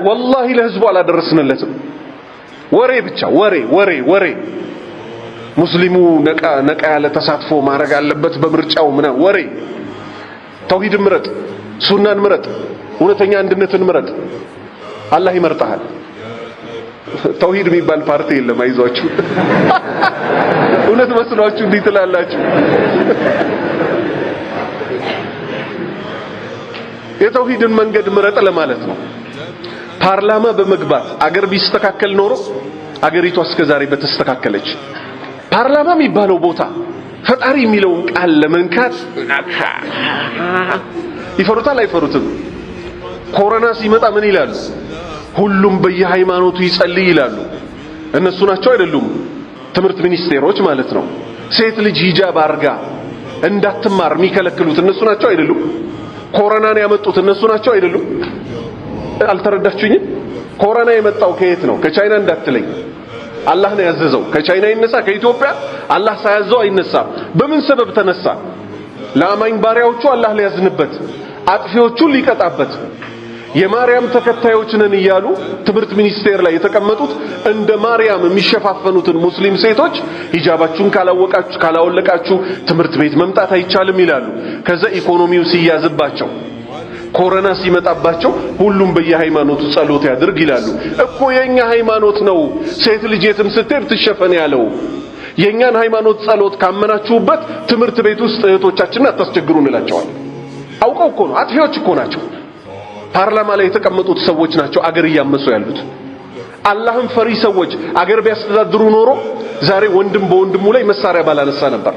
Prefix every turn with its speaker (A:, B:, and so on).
A: ወላሂ ለህዝቡ አላደረስንለትም። ወሬ ብቻ ወሬ ወሬ ወሬ። ሙስሊሙ ነቃ ነቃ ያለ ተሳትፎ ማድረግ አለበት በምርጫው ምናምን ወሬ። ተውሂድን ምረጥ፣ ሱናን ምረጥ፣ እውነተኛ አንድነትን ምረጥ፣ አላህ ይመርጥሃል። ተውሂድ የሚባል ፓርቲ የለም። አይዟችሁ፣ እውነት መስሏችሁ እንዲህ ትላላችሁ። የተውሂድን መንገድ ምረጥ ለማለት ነው። ፓርላማ በመግባት አገር ቢስተካከል ኖሮ አገሪቷ እስከዛሬ በተስተካከለች። ፓርላማ የሚባለው ቦታ ፈጣሪ የሚለውን ቃል ለመንካት ይፈሩታል። አይፈሩትም? ኮሮና ሲመጣ ምን ይላሉ? ሁሉም በየሃይማኖቱ ይጸልይ ይላሉ። እነሱ ናቸው አይደሉም? ትምህርት ሚኒስቴሮች ማለት ነው። ሴት ልጅ ሂጃብ አርጋ እንዳትማር የሚከለክሉት እነሱ ናቸው አይደሉም? ኮሮናን ያመጡት እነሱ ናቸው አይደሉም? አልተረዳችሁኝም? ኮሮና የመጣው ከየት ነው? ከቻይና እንዳትለኝ። አላህ ነው ያዘዘው። ከቻይና ይነሳ ከኢትዮጵያ አላህ ሳያዘው አይነሳም። በምን ሰበብ ተነሳ? ለአማኝ ባሪያዎቹ አላህ ሊያዝንበት፣ አጥፊዎቹን ሊቀጣበት። የማርያም ተከታዮች ነን እያሉ ትምህርት ሚኒስቴር ላይ የተቀመጡት እንደ ማርያም የሚሸፋፈኑትን ሙስሊም ሴቶች ሂጃባችሁን ካላወቃችሁ ካላወለቃችሁ ትምህርት ቤት መምጣት አይቻልም ይላሉ። ከዛ ኢኮኖሚው ሲያዝባቸው ኮሮና ሲመጣባቸው ሁሉም በየሃይማኖቱ ጸሎት ያድርግ ይላሉ። እኮ የኛ ሃይማኖት ነው ሴት ልጅ የትም ስትሄድ ትሸፈን ያለው። የኛን ሃይማኖት ጸሎት ካመናችሁበት ትምህርት ቤት ውስጥ እህቶቻችንን አታስቸግሩ እንላቸዋለን። አውቀው እኮ ነው፣ አጥፊዎች እኮ ናቸው። ፓርላማ ላይ የተቀመጡት ሰዎች ናቸው አገር እያመሱ ያሉት። አላህን ፈሪ ሰዎች አገር ቢያስተዳድሩ ኖሮ ዛሬ ወንድም በወንድሙ ላይ መሳሪያ ባላነሳ ነበር።